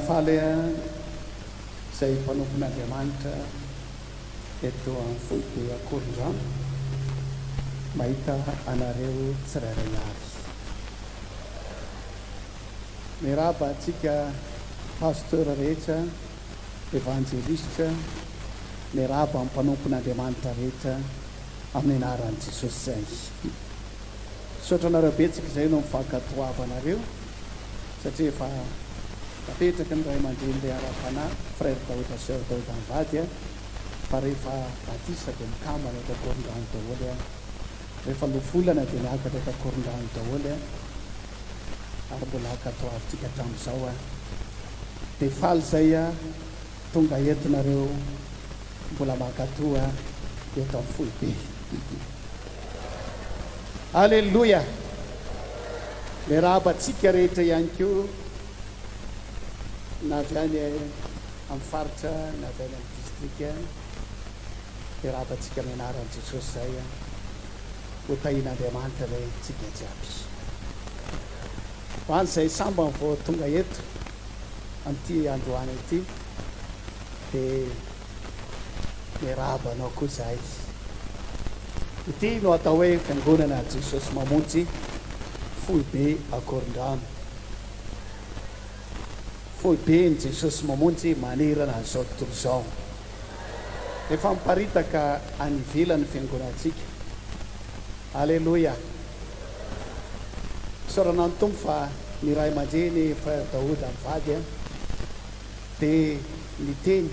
Faly izay mpanompon'Andriamanitra eto amin'ny foibe Ankorondrano mahita anareo tsirairay avy. Miarahaba antsika Pasteur rehetra, Evanjelistra, miarahaba ny mpanompon'Andriamanitra rehetra amin'ny anaran'i Jesosy izay. Misaotra anareo betsaka izay noho ny fankatoavanareo satria efa napetraky ny ray aman-dreny ilay ara-panahy, Frère Daoda Soeur Daoda mivady a, fa rehefa batisa dia mikambana eto Ankorondrano daholo a, rehefa lovolana dia miakatra eto Ankorondrano daholo a, ary mbola ankatoavintsika hatramin'izao a. Dia faly izay a, tonga eto nareo mbola mankatoa eto amin'ny foibe. Aleloia! Miarahaba antsika rehetra ihany koa na avy any amin'ny faritra na avy any amin'ny distrika. Miarahaba antsika amin'ny anaran'i Jesosy izay ho tahian'Andriamanitra re tsika jiaby. Ho an'izay sambany vao tonga eto amin'ity androany ity dia Miarahaba anao koa izahay. Ity no atao hoe Fiangonana Jesosy Mamonjy, Foibe Ankorondrano. Foiben'i Jesosy Mamonjy manerana an'izao tontolo izao. Efa miparitaka any ivelany ny fiangonantsika. Aleloia! Isaorana ny Tompo fa ny ray aman-dreny Frère Daoud mivady dia niteny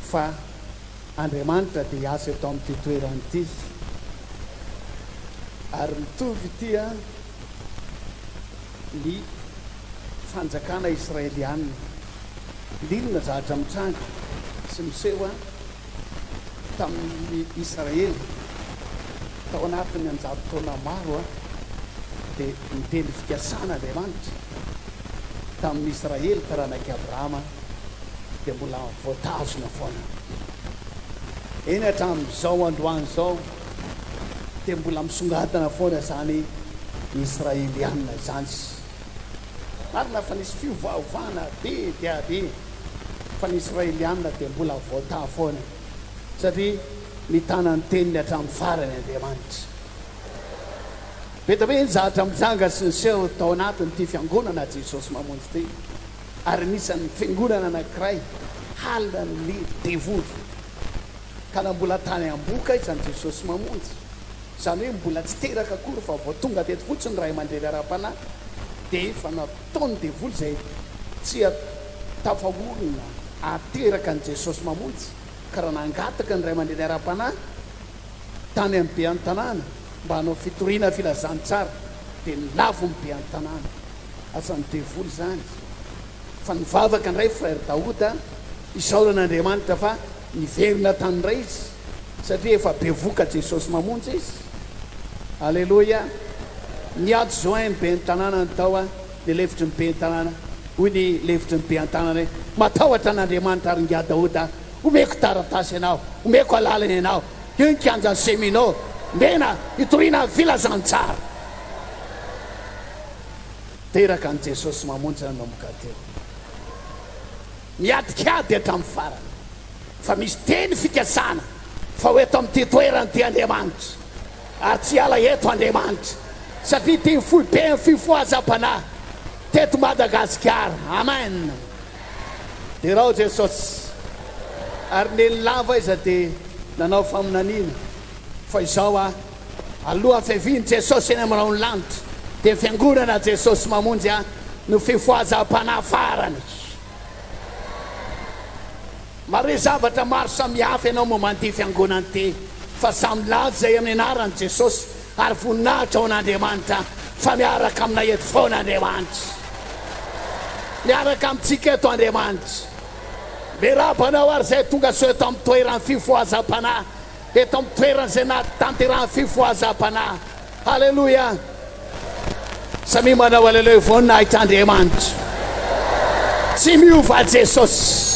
fa Andriamanitra dia hiasa eto amin'ity toerana ity. Ary mitovy ity ny fanjakana Israeliana. N'inona zavatra mitranga sy miseho tamin'ny Israely tao anatin'ny anjato taona maro dia niteny fikasana Andriamanitra tamin'ny Israely taranak'i Abrahama dia mbola voatazona foana. Eny hatramin'izao androany izao dia mbola misongadina foana izany Israeliana izany. Marina fa nisy fiovaovana be dia be fa ny Israeliana dia mbola voataha foana satria nitana ny teniny hatramin'ny farany Andriamanitra. Be dia be ny zavatra mitranga sy niseho tao anatin'ity fiangonana Jesosy Mamonjy ity. ary anisan'ny fiangonana anankiray halan'ny devoly ka na mbola tany ambohoka aiza ny Jesosy Mamonjy, izany hoe mbola tsy teraka akory fa vao tonga teto fotsiny ray aman-dreny ara-panahy dia efa nataon'ny devoly izay tsy tafaorina hahateraka an'i Jesosy Mamonjy ka raha nangataka ny ray aman-dreny ara-panahy tany amin'ny be an-tanàna mba hanao fitoriana filazantsara dia nilavo ny be an-tanàna. Asan'ny devoly izany. Fa nivavaka indray frère Daoud a, isaorana Andriamanitra fa niverina tany indray izy satria efa bevoka Jesosy mamonjy izy. Aleloia. Ny adjoint ny ben'ny tanàna ny tao a, ny lefitry ny ben'ny tanàna, hoy ny lefitry ny be an-tanana hoe, matahotra an'Andriamanitra ary ingahy Daoud a, omeko taratasy ianao, omeko alalana ianao, eo ny kianjan'ny Semino, ndena hitoriana ny filazantsara. Teraka an'i Jesosy mamonjy nanomboka teo. Miadikady hatramin'ny farany fa misy teny fikasana fa ho eto amin'ity toerana ity Andriamanitra ary tsy hiala eto Andriamanitra satria ity ny foiben'ny fifohazam-panahy teto Madagasikara. Amen. Derao Jesosy. Ary neny lava aiza dia nanao faminaniana fa izao aho Alohan'ny fiavian'i Jesosy eny amin'ny rahon'ny lanitra, dia ny Fiangonana Jesosy Mamonjy ahy no fifohazam-panahy farany. Mahare zavatra maro samihafa ianao momba an'ity Fiangonana ity, fa samy milaza izay amin'ny anaran'i Jesosy, ary voninahitra ho an'Andriamanitra fa miaraka aminay eto foana Andriamanitra. Miaraka amintsika eto Andriamanitra. Miarahaba anao ary izay tonga soa eto amin'ny toeran'ny fifohazam-panahy. Eto amin'ny toerana izay nahatanterahan'ny fifohazam-panahy. Haleloia! Samia manao haleloia voninahitra Andriamanitra. Tsy miova Jesosy.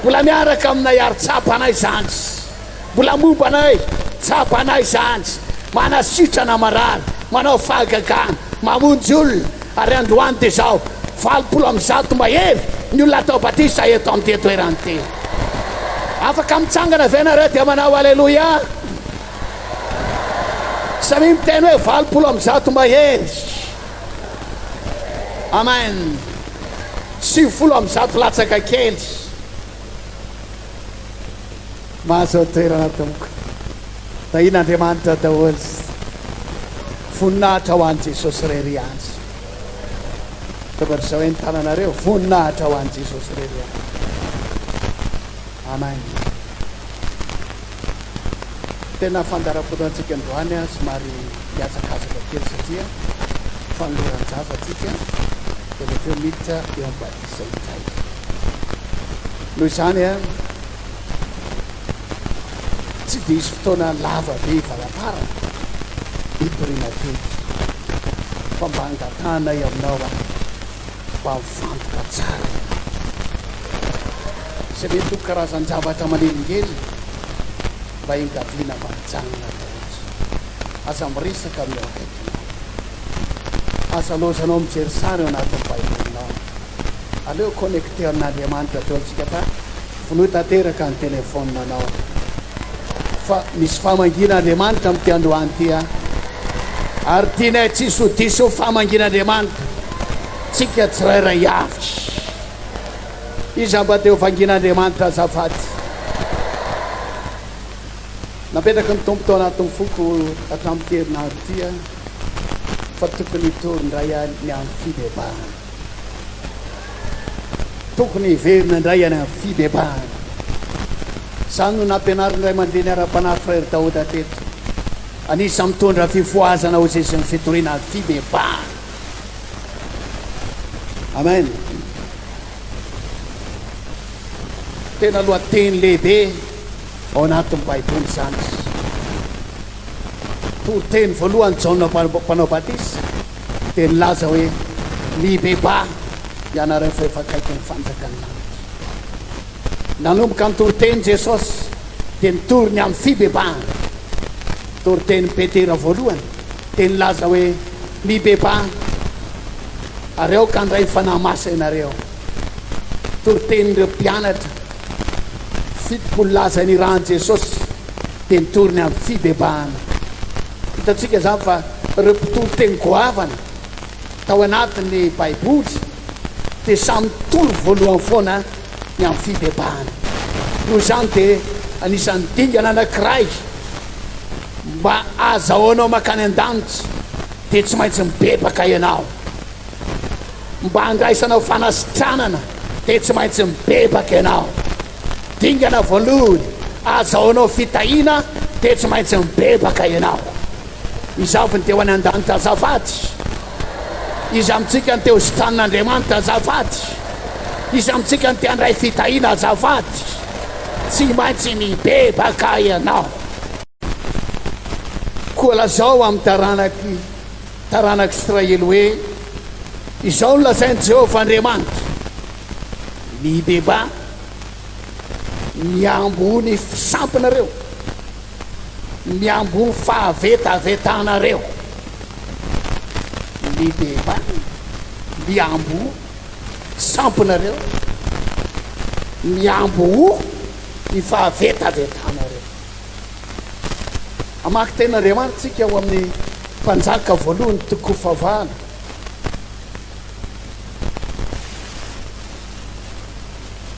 Mbola miaraka aminay ary tsapanay izany. Mbola momba anay, tsapanay izany. Manasitrana marary, manao fahagagana, mamonjy olona. Ary androany dia izao, 180 mahery. Ny olona atao batisa eto amin'ity toerana ity. Afaka mitsangana ve nareo dia manao Aleloia? Samia miteny hoe 180 mahery. Amen. 190 latsaka kely. Mahazo toerana tompoko. Tahian'Andriamanitra daholo. Voninahitra ho an'i Jesosy irery ihany. Tokony izao hoe ny tananareo, voninahitra ho an'i Jesosy irery ihany. Amen. Tena fandaharam-potoantsika androany somary mihazakazaka kely satria fanoloran-jaza tsika dia mety hoe miditra eo amin'ny batisa indray. Noho izany tsy dia hisy fotoana lava be hivalaparana hitoriana teny fa mba angatahanay aminao aho mba mifantoka tsara ianao. Izay mety ho karazan-javatra manelingelina mba engaviana mba hijanona daholo. Aza miresaka amin'ny eo akaikinao. Aza lozanao mijery sary ao anatin'ny baibolinao. Aleo connecté amin'Andriamanitra daholo tsika fa vonoy tanteraka ny téléphone anao. Fa misy famangian'Andriamanitra amin'ity androany ity a. Ary tianay tsisy ho diso famangian'Andriamanitra tsika tsirairay avy. Iza mba te ho vangian'Andriamanitra azafady? Napetraky ny Tompo tao anatin'ny foko hatramin'ity herinandro ity aho fa tokony hitory indray aho ny amin'ny fibebahana. Tokony hiverina indray any amin'ny fibebahana. Izany no nampianarin'ny ray aman-dreny ara-panahy Frère Daoda teto. Anisan'ny mitondra fifohazana ho zezin'ny fitoriana ny fibebahana. Amen. Tena lohateny lehibe ao anatin'ny Baiboly izany. Toriteny voalohany Jaona Mpanao Batisa dia nilaza hoe, Mibebaha ianareo fa efa akaiky ny fanjakan'ny lanitra. Nanomboka nitoriteny Jesosy dia nitory ny amin'ny fibebahana. Toritenin'i Petera voalohany dia nilaza hoe, Mibebaha ary aoka handray ny Fanahy Masina ianareo. Toritenin'ireo mpianatra 70 lahy izay nirahan'i Jesosy dia nitory ny amin'ny fibebahana. Hitantsika izany fa ireo mpitory teny goavana tao anatin'ny Baiboly dia samy nitory voalohany foana ny amin'ny fibebahana. Noho izany dia anisan'ny dingana anankiray mba ahazahoanao mankany an-danitra dia tsy maintsy mibebaka ianao. Mba handraisanao fanasitranana dia tsy maintsy mibebaka ianao. Dingana voalohony ahazahoanao fitahiana dia tsy maintsy mibebaka ianao. Iza avy no te ho any an-danitra azafady? Iza amintsika no te ho sitranin'Andriamanitra azafady? Iza amintsika no te handray fitahiana azafady? Tsy maintsy mibebaka ianao. Koa lazao amin'ny taranak'i taranak'Israely hoe, 'Izao no lazain'i Jehovah Andriamanitra, Mibebaha, miamboho ny sampinareo, miamboho ny fahavetavetanareo. Mibebaha, miamboho sampinareo, miamboho ny fahavetavetanareo. Hamaky tenin'Andriamanitra isika ao amin'ny Mpanjaka voalohany toko fahavalo.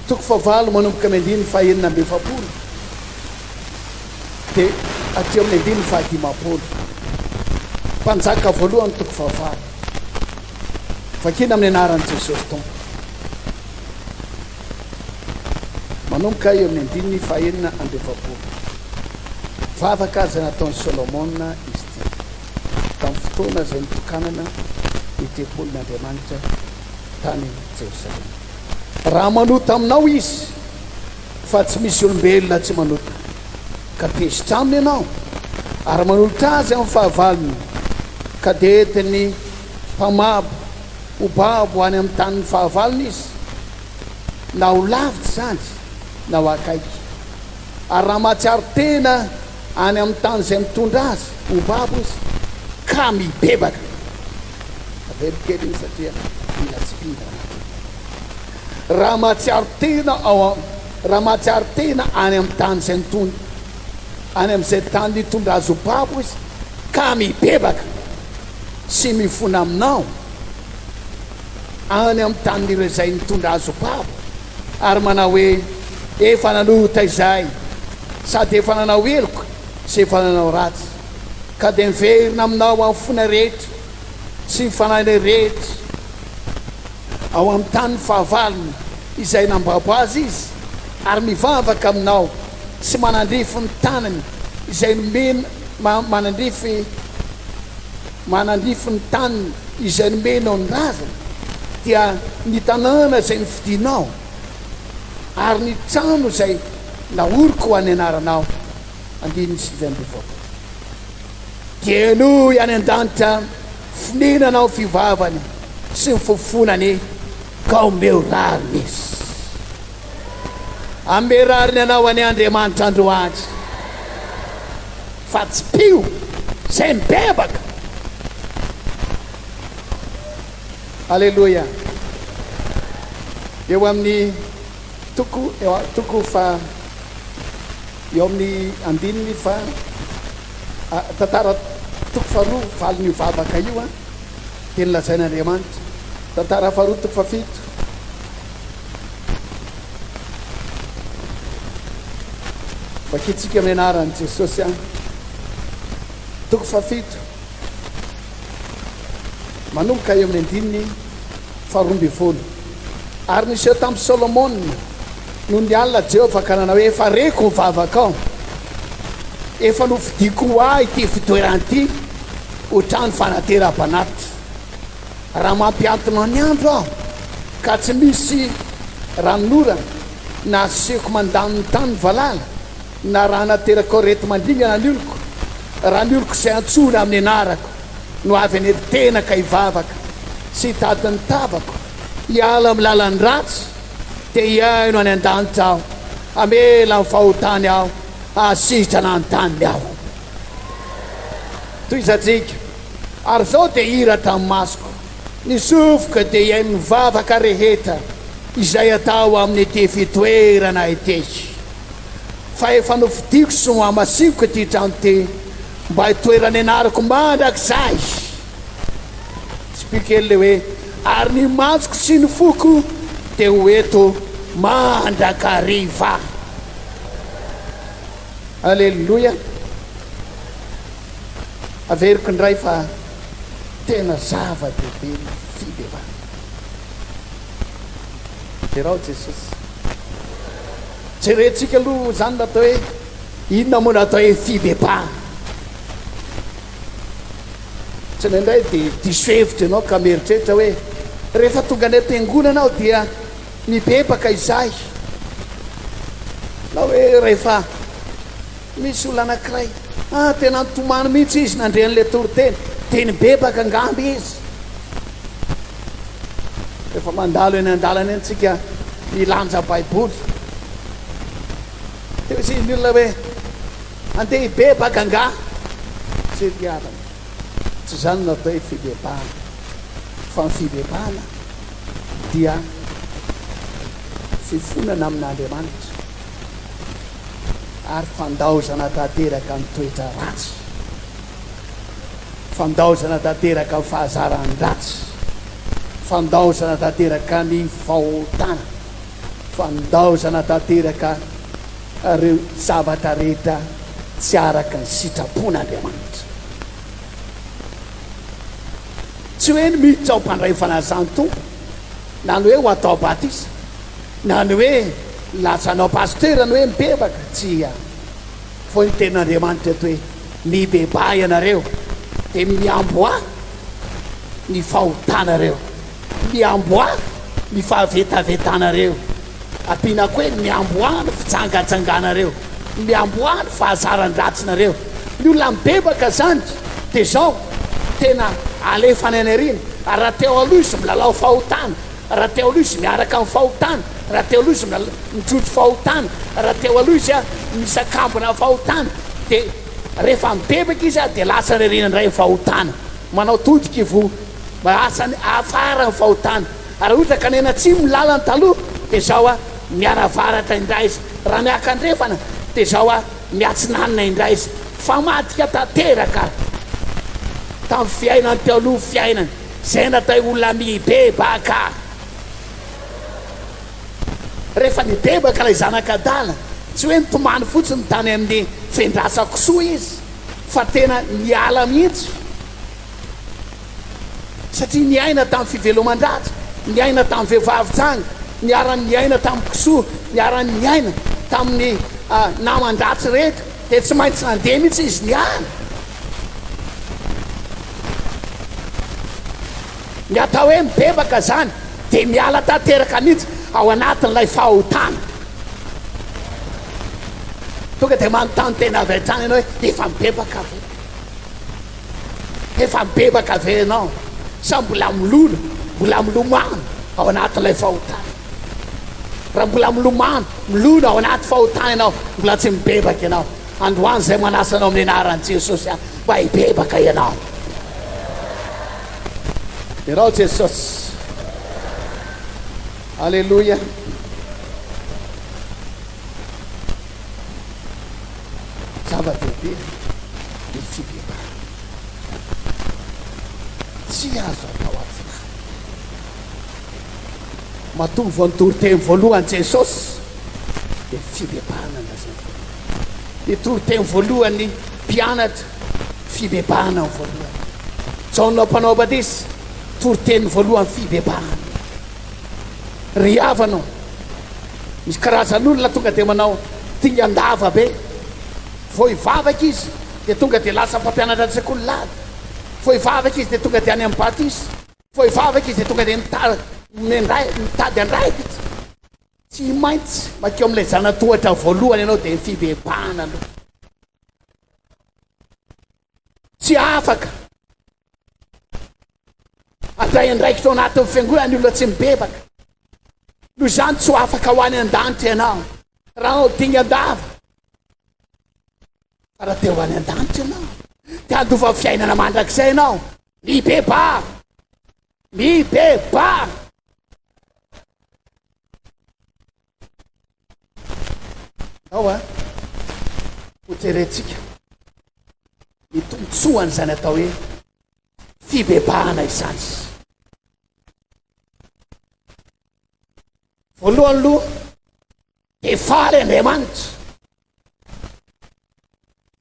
Toko fahavalo manomboka amin'ny andininy faha-46 dia hatreo amin'ny andininy faha-50. Mpanjaka voalohany toko fahavalo. Vakina amin'ny anaran'i Jesosy Tompo. Manomboka eo amin'ny andininy faha-46. Vavaka izay nataon'i Solomona izy ity, tamin'ny fotoana izay nitokanana ny tempolin'Andriamanitra tany Jerosalema. Raha manota aminao izy, fa tsy misy olombelona tsy manota, ka tezitra aminy ianao, ary manolotra azy amin'ny fahavalony, ka dia entin'ny mpamabo ho babo any amin'ny tanin'ny fahavalony izy, na ho lavitra izany na ho akaiky, ary raha mahatsiaro tena any amin'ny tany izay mitondra azy ho babo izy, ka mibebaka. Avelo kely iny satria mila tsipìna ao anatiny. Raha mahatsiaro tena ao raha mahatsiaro tena any amin'ny tany izay nitondra any amin'izay tany nitondra azy ho babo izy ka mibebaka sy mifona aminao any amin'ny tanin'ireo izay nitondra azy ho babo ary manao hoe, Efa nanota izahay sady efa nanao heloka sy efa nanao ratsy, ka dia miverina aminao amin'ny fonay rehetra sy ny fanahinay rehetra ao amin'ny tanin'ny fahavalony izay nambabo azy izy, ary mivavaka aminao sy manandrify ny tanany izay nomena manandrify manandrify ny taniny izay nomenao ny razany, dia ny tanàna izay nofidinao ary ny trano izay naoriko ho an'ny anaranao. Andininy 29. Dia henoy any an-danitra fonenanao fivavany sy ny fofonany ka omeo rariny izy. Hanome rariny anao anie Andriamanitra androany fa tsipiho izay mibebaka. Aleloia. Eo amin'ny toko toko fa eo amin'ny andininy fa tantara toko faharoa valin'io vavaka io an dia nolazain'Andriamanitra. Tantara faharoa toko fahafito. Vakintsika amin'ny anaran'i Jesosy an. Toko fahafito. Manomboka eo amin'ny andininy faha-12. Ary niseho tamin'i Solomona nony alina Jehovah ka nanao hoe, Efa reko ny vavakao, efa nofidiko ho ahy ity fitoerana ity ho trano fanateram-panatitra. Raha mampihantona ny andro aho ka tsy misy ranonorana, na asehoko mandany ny tany ny valala, na raha naterako areti-mandringana ny oloko, raha ny oloko izay antsoina amin'ny anarako no avy hanery-tena ka hivavaka sy hitady ny tavako, hiala amin'ny lalan'ny ratsy, dia hihaino any an-danitra aho, hamela ny fahotany aho, hahasitrana ny taniny aho. Tohizantsika. Ary izao dia hira tamin'ny masoko, ny sofiko dia hihaino ny vavaka rehetra izay atao amin'ity fitoerana ity. Fa efa nofidiko sy nohamasiniko ity trano ity mba hitoeran'ny anarako mandrakizay. Tsipio kely ilay hoe, ary ny masoko sy ny foko dia ho eto mandrakariva. Aleloia. Averiko indray fa tena zava-dehibe ny fibebahana. Derao Jesosy. Jerentsika aloha izany ny atao hoe inona moa no atao hoe fibebahana. Tsy indraindray dia diso hevitra ianao ka mieritreritra hoe rehefa tonga any am-piangonana aho dia mibebaka izahay. Na hoe rehefa Misy olona anankiray, ah, tena nitomany mihitsy izy nandre an'ilay toriteny, dia nibebaka angamba izy. Rehefa mandalo eny an-dalana eny tsika milanja Baiboly, dia hoy ny olona hoe, andeha hibebaka angaha? Tsy ry havana, tsy izany no atao hoe fibebahana, fa ny fibebahana dia fifonana amin'Andriamanitra. ary fandaozana tanteraka ny toetra ratsy, fandaozana tanteraka ny fahazaran-dratsy, fandaozana tanteraka ny fahotana, fandaozana tanteraka ireo zavatra rehetra tsy araka ny sitrapon'Andriamanitra. Tsy hoe ny miditra ho mpandray fanasan'ny Tompo, na ny hoe ho atao batisa. Na ny hoe lasa hanao pasitera ny hoe mibebaka, tsia. Fa hoy ny tenin'Andriamanitra eto hoe, mibebaha ianareo, dia miamboaha ny fahotanareo, miamboaha ny fahavetavetanareo, ampiana koa hoe miamboaha ny fijangajanganareo, miamboaha ny fahazaran-dratsinareo. Ny olona mibebaka izany dia izao, tena alefany any aoriana, ary raha teo aloha izy milalao fahotana, Raha teo aloha izy miaraka amin'ny fahotana, raha teo aloha izy mijojo fahotana, raha teo aloha izy misakambina fahotana, dia rehefa mibebaka izy dia lasa any aoriana indray ny fahotana. Manao todika ivoho, lasa any afara ny fahotana. Ary raha ohatra ka nianatsimo ny lalany taloha, dia izao a, mianavaratra indray izy. Raha miakandrefana dia izao a, miatsinanana indray izy. Famadika tanteraka tamin'ny fiainany teo aloha fiainany. Izay natao hoe olona mibebaka. Rehefa nibebaka ilay zanak'adala, tsy hoe nitomany fotsiny tany amin'ny fendrasan-kisoa izy, fa tena niala mihitsy. Satria niaina tamin'ny fiveloman-dratsy, niaina tamin'ny vehivavy janga, niara-niaina tamin'ny kisoa, niara-niaina tamin'ny naman-dratsy rehetra, dia tsy maintsy nandeha mihitsy izy niala. Ny atao hoe mibebaka izany dia miala tanteraka mihitsy ao anatin'ilay fahotana. Tonga dia manontany tena avy hatrany ianao hoe efa mibebaka ve? Efa mibebaka ve ianao sa mbola milona, mbola milomano ao anatin'ilay fahotana? Raha mbola milomano, milona ao anaty fahotana ianao, mbola tsy mibebaka ianao. Androany izay manasa anao amin'ny anaran'i Jesosy aho mba hibebaka ianao. Derao Jesosy. Aleloia. Zava-dehibe ny fibebahana. Tsy azo atao an-tsirambina. Matoa vao nitory teny voalohany Jesosy dia fibebahana no lazainy voalohany. Nitory teny voalohany mpianatra, fibebahana ny voalohany. Jaona mpanao batisa, toriteny voalohany fibebahana. Ry havana ô, misy karazan'olona tonga dia manao dingan-dava be. Vao hivavaka izy dia tonga dia lasa mpampianatra an-tsekoly lava. Vao hivavaka izy dia tonga dia any amin'ny batisa. Vao hivavaka izy dia tonga dia mitady andraikitra. Tsy maintsy makeo amin'ilay zana-tohatra voalohany ianao dia ny fibebahana aloha. Tsy afaka handray andraikitra ao anatin'ny fiangonana ny olona tsy mibebaka. Noho izany tsy ho afaka ho any an-danitra ianao raha hanao dingan-dava. Fa raha te ho any an-danitra ianao, te handova fiainana mandrakizay ianao, mibebaha, mibebaha. Ao a, hojerentsika ny tombontsoan'izany atao hoe fibebahana izany. Voalohany aloha dia faly Andriamanitra.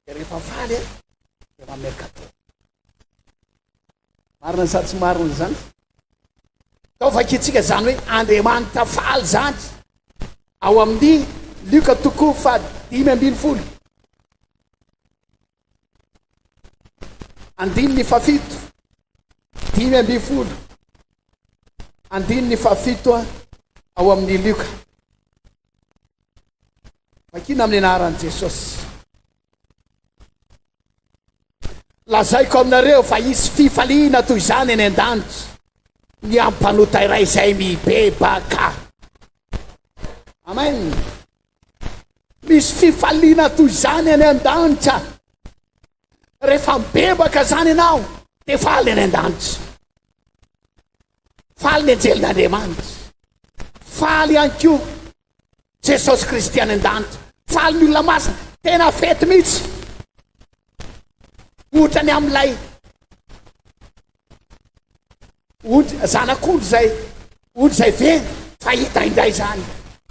Dia rehefa faly a, dia manome cadeau. Marina sa tsy marina izany? Tao vakintsika izany hoe Andriamanitra faly izany ao amin'ny Lioka toko faha 15. Andininy fahafito, 15, andininy fahafito ao amin'ny Lioka. Vakina amin'ny anaran'i Jesosy. Lazaiko aminareo fa hisy fifaliana toy izany any an-danitra ny amin'ny mpanota iray izay mibebaka. Amen. Misy fifaliana toy izany any an-danitra. Rehefa mibebaka izany ianao, dia faly any an-danitra. Faly ny anjelin'Andriamanitra. Faly ihany koa Jesosy Kristy any an-danitra. Faly ny olona masina. Tena fety mihitsy. Ohatra ny amin'ilay ondry zanak'ondry izay ondry izay very fa hita indray izany.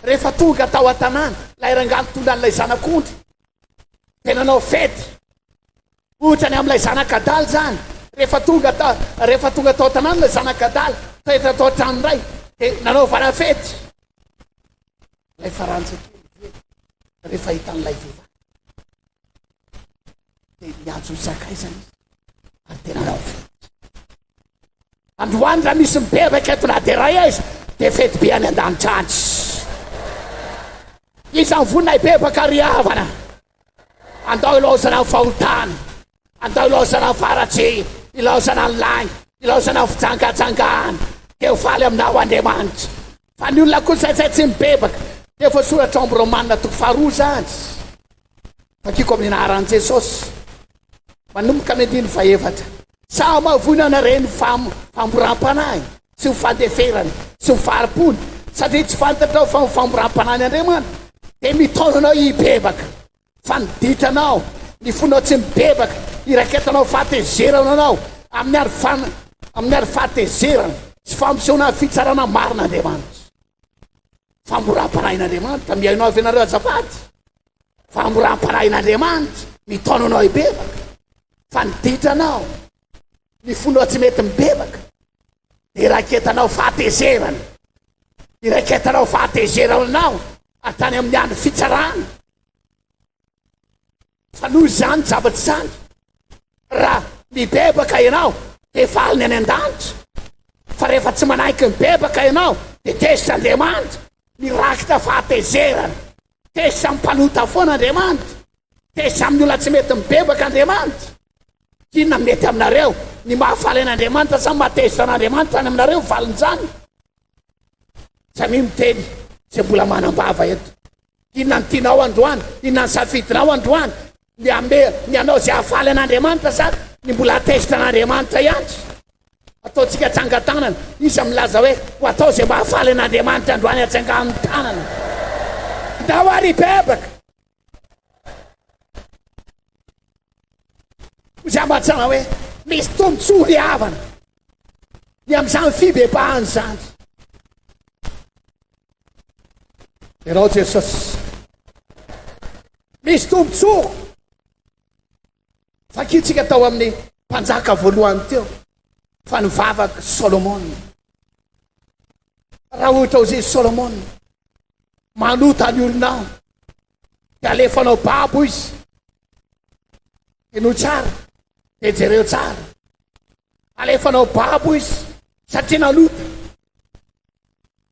Rehefa tonga tao an-tanàna, ilay rangahy nitondra an'ilay zanak'ondry dia nanao fety. Ohatra ny amin'ilay zanak'adala izany, rehefa tonga ta, rehefa tonga tao an-tanàna ilay zanak'adala, taitra tao an-trano indray, dia nanaovana fety. Ilay farantsa kely very, rehefa hitan'ilay vehivavy, dia niantso ny sakaizany izy, ary dia nanao fety. Androany raha misy mibebaka eto na dia iray aiza, dia fety be any an-danitra any. Iza ny vonona hibebaka ry havana? Andao ilaozana ny fahotana, andao ilaozana ny faharatsiana, ilaozana ny lainga, ilaozana ny fijangajangana, dia ho faly aminao Andriamanitra. Fa ny olona kosa izay tsy mibebaka, dia voasoratra ao amin'ny Romana toko faharoa izany. Vakiko amin'ny anaran'i Jesosy. Manomboka amin'ny andininy fahefatra. Samy havoina anareo ny famoram-panahy sy ny fandeferana sy ny fahari-pony. Satria tsy fantatrao fa ny famoram-panahin' Andriamanitra dia mitaona anao hibebaka. Fa ny ditranao, ny fonao tsy mibebaka, iraketanao fahatezerana anao amin'ny ary fan, amin'ny ary fahatezerana sy fampisehoana fitsarana marina Andriamanitra. Famoram-panahin'Andriamanitra, mihaino avy ianareo azafady. Famoram-panahin'Andriamanitra mitaona anao hibebaka. Fa ny ditranao, ny fonao tsy mety mibebaka, dia iraketanao fahatezerana. Iraketanao fahatezerana anao hatrany amin'ny andro fitsarana. Fa noho izany zavatra izany, raha mibebaka ianao, dia faly ny any an-danitra. Fa rehefa tsy manaiky mibebaka ianao, dia tezitra Andriamanitra. Mirakitra fahatezerana. Tezitra amin'ny mpanota foana Andriamanitra. Tezitra amin'ny olona tsy mety mibebaka Andriamanitra. Inona mety aminareo? Ny mahafaly an'Andriamanitra sa mahatezitra an'Andriamanitra any aminareo valin'izany? Samia miteny izay mbola manam-bava eto. Inona no tianao androany? Inona ny safidinao androany? Ny ame, ny hanao izay hahafaly an'Andriamanitra sa ny mbola hatezitra an'Andriamanitra ihany? Ataontsika tsangan-tanana. Iza milaza hoe ho atao izay mahafaly an'Andriamanitra androany atsangano ny tanana. Ndao ary hibebaka. Hoy Ambatsana hoe misy tombontsoa ry havana ny amin'izany fibebahana izany. Derao Jesosy. Misy tombontsoa. Vakintsika tao amin'ny mpanjaka voalohany teo fa nivavaka Solomona. Raha ohatra hozy Solomona manota ny olona ao dia alefanao babo izy. Henoy tsara dia jereo tsara. Alefanao babo izy satria nanota.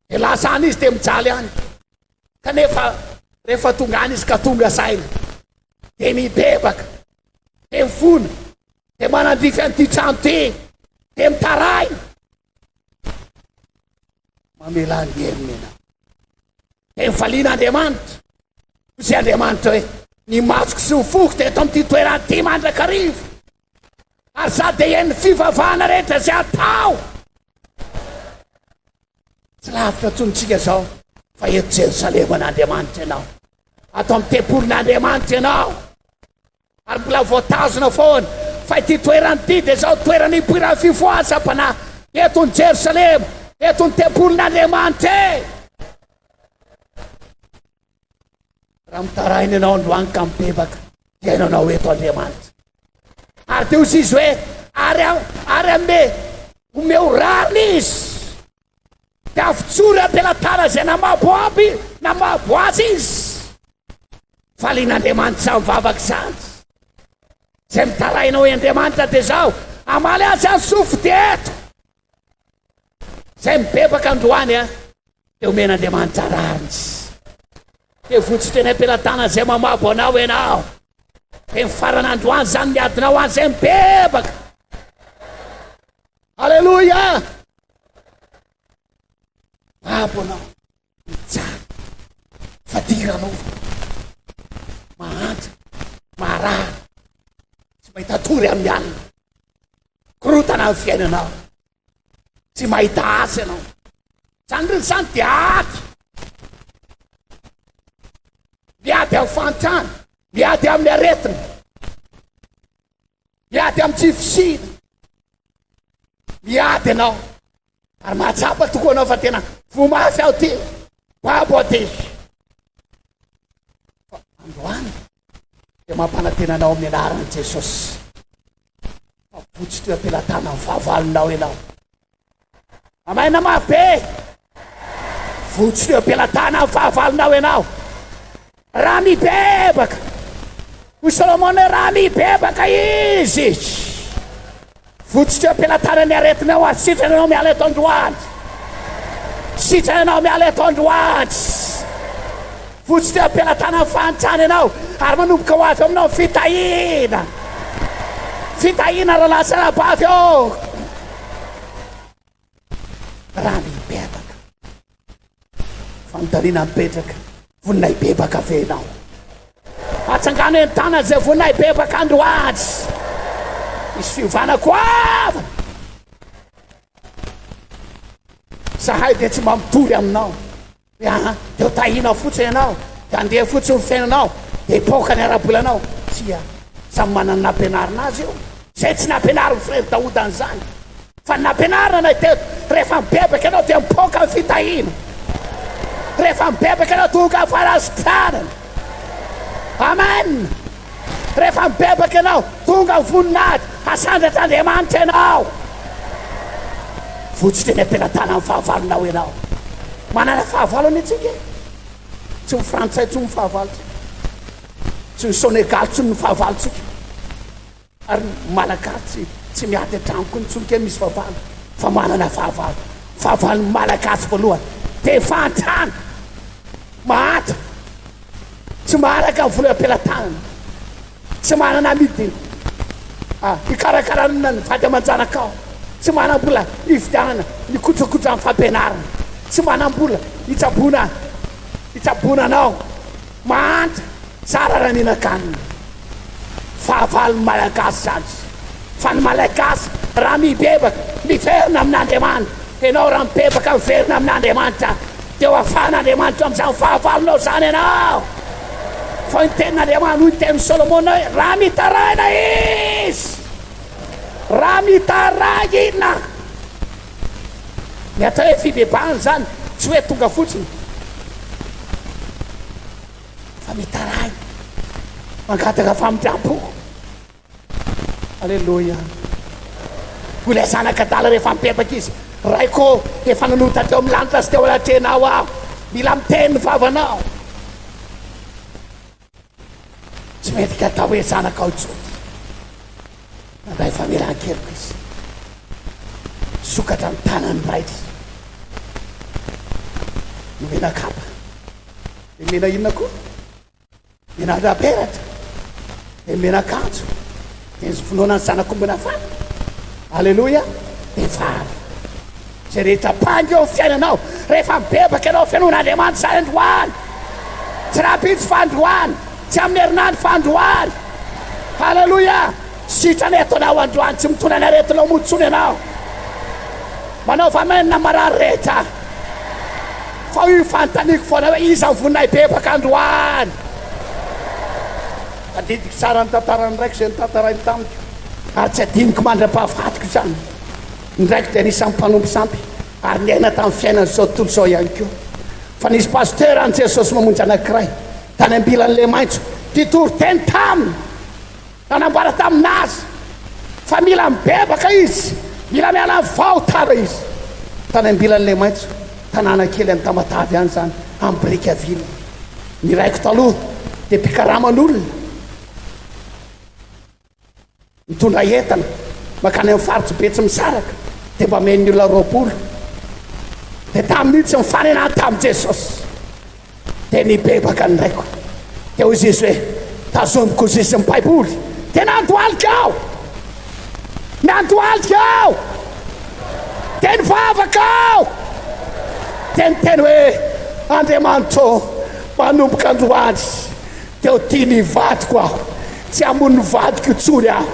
Dia lasa any izy dia mijaly any. Kanefa rehefa tonga any izy ka tonga saina dia mibebaka, dia mifona, dia manandrify an'ity trano ity, dia mitaraina. Mamelà ny heriny ianao. Dia mifaliana Andriamanitra. Hoy Andriamanitra hoe, ny masoko sy ny foko dia eto amin'ity toerana ity mandrakariva. Ary za dia henon'ny fivavahana rehetra izay atao. Tsy lavitra intsony tsika izao fa eto Jerosalema an'Andriamanitra ianao. Ato amin'ny tempolin'Andriamanitra ianao. Ary mbola voatazona foana fa ity toerana ity dia izao toerana ipoiran'ny fifohazam-panahy. Eto ny Jerosalema, eto ny tempolin'Andriamanitra e. Raha mitaraina ianao androany ka mibebaka, hihaino anao eto Andriamanitra. Ary dia hoy izy hoe, ary, ary ame, omeo rariny izy. Dia avotsory am-pelatana izay namabo aby, namabo azy izy. Valian'Andriamanitra izany vavaka izany. Izay mitaraina hoy Andriamanitra dia izao, hamaly azy any sofy dia eto. Izay mibebaka androany a, dia omen'Andriamanitra rariny. Dia votsotra eny am-pelatanana izay mamabo anao ianao. Dia mifarana androany izany ny adinao any izay mibebaka. Aleloia! Babo anao, mijaly, fadiranovana, mahantra, marary, tsy mahita tory amin'ny alina. Korotana ny fiainanao. Tsy mahita asa ianao. Izany rehetra izany dia ady. Miady amin'ny fahantrana, miady amin'ny aretina, miady amin'ny tsy fisiana. Miady ianao. Ary mahatsapa tokoa anao fa tena voa mafy aho ty, babo aho ty. Fa androany dia mampanantena anao amin'ny anaran'i Jesosy. Fa votsotra eo am-pelatanan'ny fahavalonao ianao. Amaina mafy be. Votsotra eo am-pelatanan'ny fahavalonao ianao. Raha mibebaka. Hoy Solomona hoe raha mibebaka izy. Votsotra eo am-pelatanan'ny aretinao ary sitrana ianao miala eto androany. Sitrana ianao miala eto androany. Votsotra eo am-pelatanan'ny fahantrana ianao ary manomboka ho avy aminao ny fitahiana. Fitahiana rahalahy sy anabavy ô. Raha mibebaka. Fanontaniana mipetraka, vonona hibebaka ve ianao? Atsangano eny tanana izay vonona hibebaka androany. Misy fiovana goavana. Zahay dia tsy mba mitory aminao. Hoe aa dia ho tahiana fotsiny ianao, dia handeha fotsiny ny fiainanao, dia hipoaka ny ara-bolanao. Tsia, samy manana ny nampianarina azy io. Izay tsy nampianarin'i Frère Daoud an'izany. Fa ny nampianarina anay teto, rehefa mibebaka ianao dia mipoaka ny fitahiana. Rehefa mibebaka ianao tonga ny fanasitranana. Amen! Rehefa mibebaka ianao, tonga ny voninahitra, hasandratr'Andriamanitra ianao. Votsotra eny am-pelatanan'ny fahavalonao ianao. Manana fahavalo anie tsika e. Tsy ny frantsay intsony ny fahavalontsika. Tsy ny Senegal intsony ny fahavalontsika. Ary ny Malagasy tsy miady an-trano koa intsony kay misy fahavalo fa manana fahavalo. Fahavalon'ny Malagasy voalohany dia fahantrana, mahantra, tsy maharaka ny vola eo am-pelatanana, tsy manana amidy hikarakarana ny vady aman-janakao, tsy manam-bola hividianana ny kojakojan'ny fampianarana, tsy manam-bola hitsaboana hitsaboana anao, mahantra, zara raha mihinan-kanina. Fahavalon'ny Malagasy izany. Fa ny Malagasy raha mibebaka, miverina amin'Andriamanitra, ianao raha mibebaka miverina amin'Andriamanitra, dia ho afahan'Andriamanitra amin'izany fahavalonao izany ianao. Fa hoy ny tenin'Andriamanitra, hoy ny tenin'i Solomona hoe, raha mitaraina izy, raha mitaraina. Ny atao hoe fibebahana izany, tsy hoe tonga fotsiny. Fa mitaraina, mangataka famindram-po. Aleloia. Hoy ilay zanak'adala rehefa mibebaka izy, Raiko ô, efa nanota teo amin'ny lanitra sy teo anatrehanao aho. Mila miteny ny vavanao. Tsy mendrika atao hoe zanakao intsony. Nandray famelan-keloka izy. Nisokatra ny tanan'ny rainy. Nomena kapa. Dia mena inona koa? Mena raperatra. Dia mena akanjo. Dia ny finoana ny zanak'omby nafana. Aleloia. Dia faly. Izay rehetra mpangy eo amin'ny fiainanao, rehefa mibebaka ianao, finoan'Andriamanitra izany androany. Tsy rahampitso fa androany. Tsy amin'ny herinandro fa androany. Haleloia! Sitrana eto ianao androany, tsy mitondra ny aretinao moa intsony ianao. Manaova amen na marary rehetra. Fa io fanontaniako foana hoe iza ny vonona hibebaka androany? Tadidiko tsara ny tantaran'ny raiko izay notantarainy tamiko, ary tsy adinoko mandra-pahafatiko izany. Ny raiko dia anisan'ny mpanompo sampy ary niaina tamin'ny fiainan'izao tontolo izao ihany koa. Fa nisy pasteur an'i Jesosy Mamonjy anankiray tany Ambilan'Ilemaitso mpitory teny taminy. Nanambara tamin'azy fa mila mibebaka izy, mila miala amin'ny fahotana izy. Tany Ambilan'Ilemaitso, tanàna kely any Tamatave any izany, amin'ny Brickaville. Ny raiko taloha dia mpikaraman'olona. Mitondra entana mankany amin'ny faritsy Betsimisaraka dia mba amen'ny olona 20. Dia tamin'io tsy nifanena tamin'i Jesosy. Dia nibebaka ny raiko. Dia hoy izy hoe, Tazomiko izy ny Baiboly. Dia nandohalika aho. Nandohalika aho. Dia nivavaka aho. Dia niteny hoe, Andriamanitro, manomboka androany dia ho tia ny vadiko aho. Tsy hamono ny vadiko intsony aho.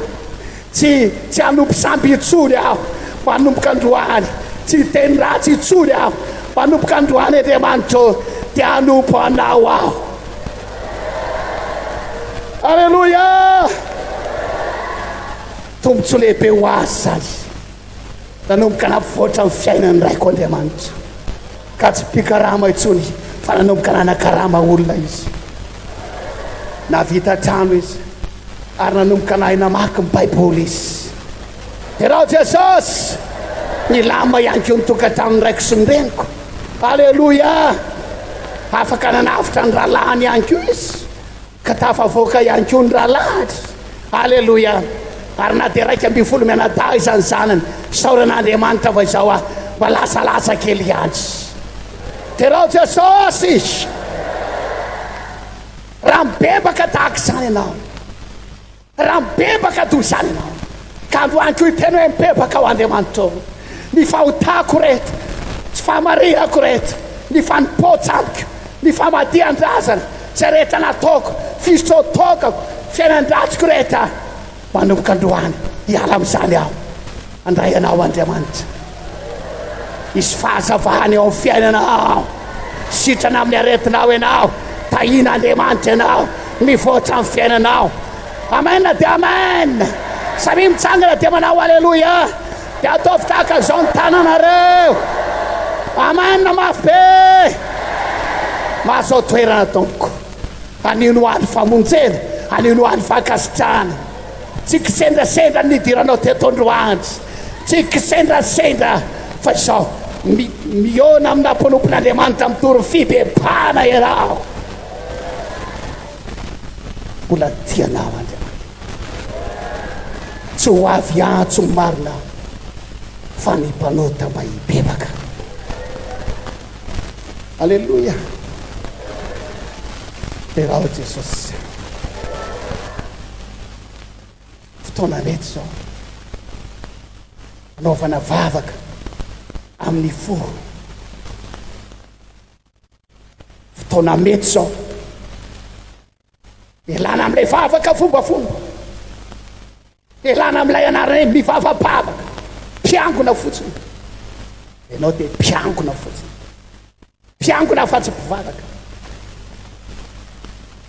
Tsy, tsy hanompo sampy intsony aho manomboka androany. Tsy hiteny ratsy intsony aho manomboka androany, Andriamanitra ô, dia hanompo Anao aho. Aleloia! Tombontsoa lehibe ho azy izany. Nanomboka nampivoatra ny fiainan'ny raiko Andriamanitra, ka tsy mpikarama intsony fa nanomboka nanakarama olona izy. Nahavita trano izy ary nanomboka nahay namaky ny Baiboly izy. Derao Jesosy! Nilamina ihany koa ny tokantranon'ny raiko sy ny reniko. Aleloia! Afaka nanavotra ny rahalahiny ihany koa izy. Ka tafavoaka ihany koa ny rahalahiny. Aleloia! Ary na dia 11 mianadahy izany zanany, isaorana Andriamanitra fa izao aho mba lasalasa kely ihany. Derao Jesosy! Raha mibebaka tahaka izany ianao, Raha mibebaka toy izany ianao, ka androany koa hiteny hoe mibebaka aho Andriamanitra ô, ny fahotako rehetra, tsy fahamarihako rehetra, ny fanompoan-tsampiko, ny famadihan-drazana, izay rehetra nataoko, fisotroan-toakako, fiainan-dratsiko rehetra, manomboka androany, hiala amin'izany aho. Handray anao Andriamanitra. Hisy fahazavana eo amin'ny fiainanao. Sitrana amin'ny aretinao ianao. Tahian'Andriamanitra ianao. Mivoatra ny fiainanao. Amen dia amen. Samia mitsangana dia manao aleloia. Dia ataovy tahaka izao ny tananareo. Amen mafy be. Mahazo toerana tompoko. Anio no andro famonjena, anio no andro fankasitrahana. Tsy kisendrasendra ny nidiranao teto androany. Tsy kisendrasendra fa izao mihaona amina mpanompon'Andriamanitra mitory fibebahana ianao. Mbola tia anao Andriamanitra. Tsy ho avy hiantso ny marina fa ny mpanota mba hibebaka. Aleloia. Derao Jesosy. Fotoana mety izao. Anaovana vavaka amin'ny fo. Fotoana mety izao. Elana amin'ilay vavaka fombafomba. Elana amin'ilay anarana hoe mivavabavaka. Mpiangona fotsiny. Ianao dia mpiangona fotsiny. Mpiangona fa tsy mpivavaka.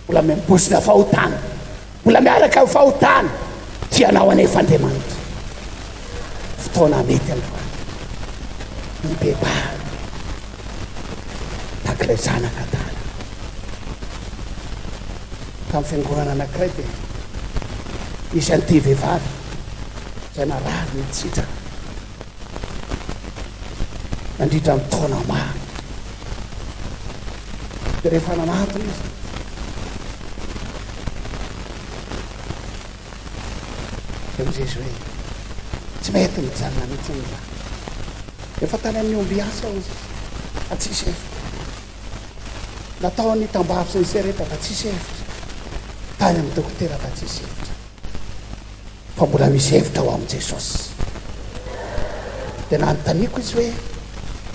Mbola miambosina fahotana. Mbola miaraka amin'ny fahotana. Tianao anefa Andriamanitra. Fotoana mety androany. Mibebahana. Tahaka ilay zanaka adala. Tamin'ny fiangonana anankiray dia nisy an'ity vehivavy izay narary nitsitra nandritra ny taona maro. Dia rehefa nanatona izy, dia hoy izy hoe tsy mety mijanona mihitsy ny rà. Efa tany amin'ny ombiasy aho izy fa tsisy hevitra. Natao ny tambavy sy ny sereta fa tsisy hevitra. Tany amin'ny dokotera fa tsisy hevitra. Fa mbola misy hevitra ao amin'i Jesosy. Dia nanontaniako izy hoe,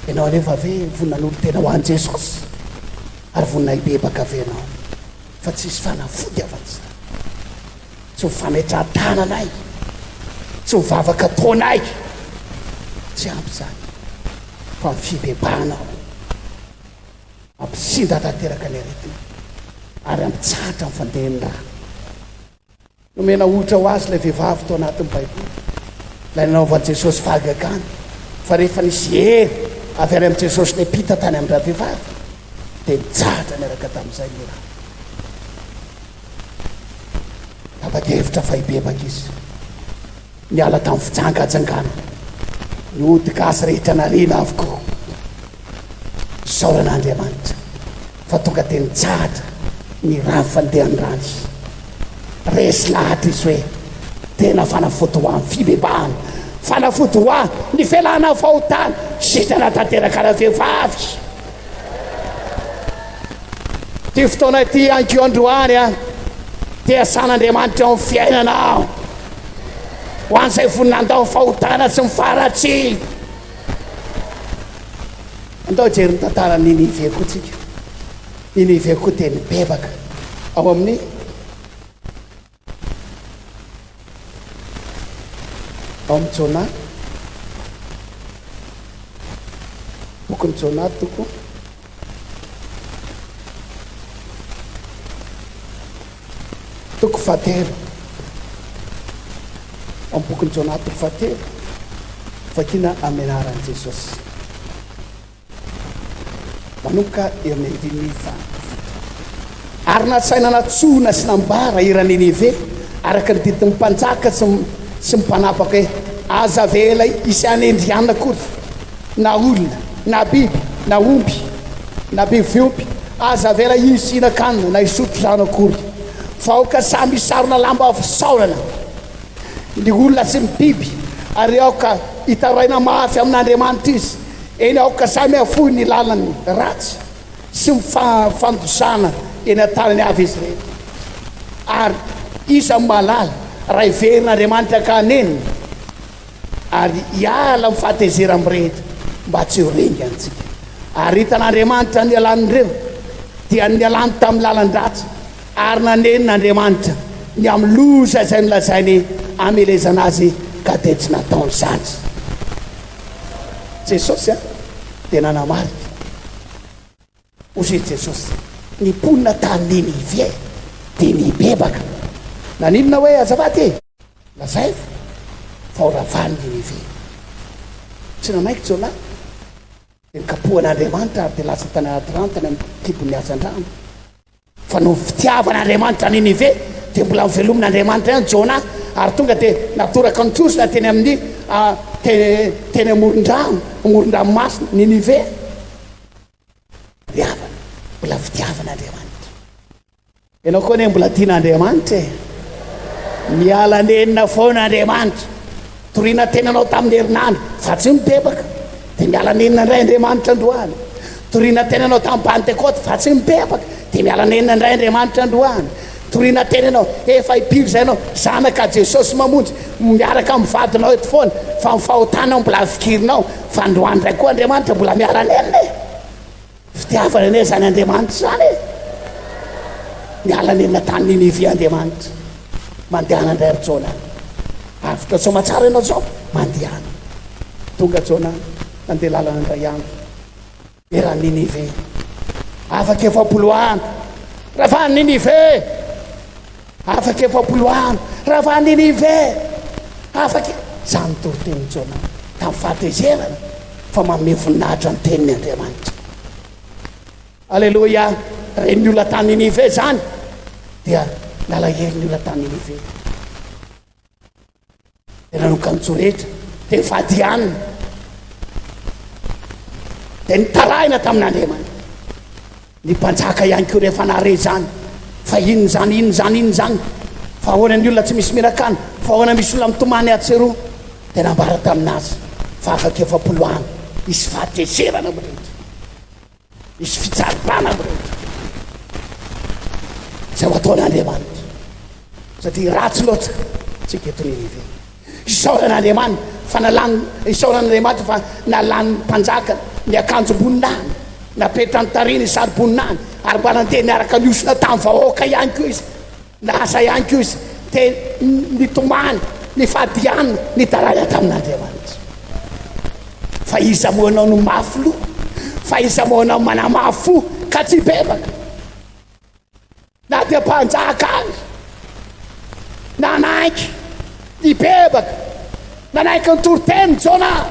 ianao anefa ve vonona hanolo-tena ho an'i Jesosy? Ary vonona hibebaka ve ianao? Fa tsisy fanafody afa-tsy izany. Tsy ho fametrahan-tananay, tsy ho vavaka ataonay. Tsy ampy izany fa ny fibebahanao hampisinda tanteraka ny aretina ary hampitsahatra ny fandehan'ny rà. Nomena ohatra ho azy ilay vehivavy tao anatin'ny Baiboly, ilay nanaovan'i Jesosy fahagagana, fa rehefa nisy hery avy any amin'i Jesosy niampita tany amin-dravehivavy, dia nitsahatra niaraka tamin'izay ny rà. Tapa-kevitra fa hibebaka izy. Niala tamin'ny fijangajangana. Ny ody gasy rehetra nariana avokoa. Isaorana Andriamanitra fa tonga dia nitsahatra ny rà fandehan'ny rany. Resy lahatra izy hoe tena fanafody ho an'ny fibebahana, fanafody ho ahy ny fialana amin'ny fahotana, sitrana tanteraka ravehivavy. Ity fotoana ity ihany koa androany a, dia asan'Andriamanitra eo amin'ny fiainana aho. Ho an'izay vonona handao ny fahotana sy ny faharatsiana. Andao hijery ny tantaran'i Ninive koa tsika. Ninive koa dia nibebaka ao amin'ny Ao amin'ny Jona, bokin'i Jona toko toko fahatelo. Ao amin'ny bokin'i Jona toko fahatelo, vakina amin'ny anaran'i Jesosy. Manomboka eo amin'ny andininy fahafito. Ary nasaina nantsoina sy nambara eran'i Ninive, araka ny didin'ny mpanjaka sy sy ny mpanapaka hoe, Aza avela hisy hanendry hanina akory, na olona, na biby, na omby, na biby fiompy, aza avela hisy hihinan-kanina na hisotro rano akory, fa aoka samy hisarona lamba fisaorana ny olona sy ny biby, ary aoka hitaraina mafy amin'Andriamanitra izy. Eny, aoka samy hahafoy ny lalany ratsy sy ny fandosana eny an-tanany avy izy rehetra. Ary iza no mahalala raha hiverina Andriamanitra ka hanenina ary hiala amin'ny fahatezerany mirehitra mba tsy ho ringantsika. Ary hitan'Andriamanitra ny nialan'ireo, dia ny nialany tamin'ny lalan-dratsy, ary nanenina Andriamanitra ny amin'ny loza izay nolazainy hamelezana azy, ka dia tsy nataony izany. Jesosy dia nanamarika. Hoy i Jesosy, Ny mponina tany Ninive dia nibebaka. Naninona hoe azafady e? Lazaivo fa ho ravany Ninive. Tsy nanaiky Jonah. Dia nokapohan'Andriamanitra ary dia lasa tany anaty rano, tany amin'ny kibon'ny hazandrano. Fa noho ny fitiavan'Andriamanitra an'i Ninive, dia mbola novelomin'Andriamanitra ihany Jonah, ary tonga dia natoraka ny trosona teny amin'ny teny amoron-drano, amoron-dranomasina, Ninive. Ry havana, mbola fitiavan'Andriamanitra. Ianao koa anie mbola tian'Andriamanitra e. Miala nenina foana Andriamanitra. Torina tenanao tamin'ny herinandro fa tsy mibebaka. Dia miala nenina indray Andriamanitra androany. Torina tenanao tamin'ny Pantekoty fa tsy mibebaka. Dia miala nenina indray Andriamanitra androany. Torina tena ianao, efa impiry izay ianao, zanaka Jesosy mamonjy, miaraka amin'ny vadinao eto foana, fa ny fahotanao mbola fikirinao, fa androany indray koa Andriamanitra mbola miala nenina e. Fitiavana anie izany Andriamanitra izany e. Miala nenina tany Ninive Andriamanitra. Mandehana indray ry Jona. Avotra soamatsara ianao izao, mandehana. Tonga Jona, nandeha lalana indray andro. Eran'i Ninive. Afaka 40 andro. Ravan'i Ninive. Afaka 40 andro. Ravan'i Ninive. Afaka. Izany toritenin'i Jona tamin'ny fahatezerana fa manome voninahitra ny teniny Andriamanitra. Aleloia. Ren'ny olona tany Ninive izany dia nalahelo ny olona tany Ninive. Dia nanomboka nitsoretra, dia nifady hanina, dia nitarahina tamin'Andriamanitra. Ny mpanjaka ihany koa rehefa nahare izany, fa inona izany, inona izany, inona izany, fa ahoana ny olona tsy misy mihinan-kanina, fa ahoana misy olona mitomany atsy sy eroa, dia nambara tamin'azy fa afaka 40 andro hisy fahatezerana mirehitra. Hisy fitsarana amin'ireo izay ho ataon'Andriamanitra, satria ratsy loatra tsika eto Ninive. Isaorana Andriamanitra fa nalany, isaorana Andriamanitra fa nalan'ny mpanjaka ny akanjom-boninahiny, napetrany tariny ny saroboninahiny, ary mba nandeha niaraka niosona tamin'ny vahoaka ihany koa izy. Lasa ihany koa izy, dia nitomany, nifady hanina, nitaraina tamin'Andriamanitra. Fa iza moa ianao no mafy loha? Fa iza moa ianao manamafy fo ka tsy hibebaka? Na dia mpanjaka aza, nanaiky nibebaka, nanaiky ny toriteny Jona.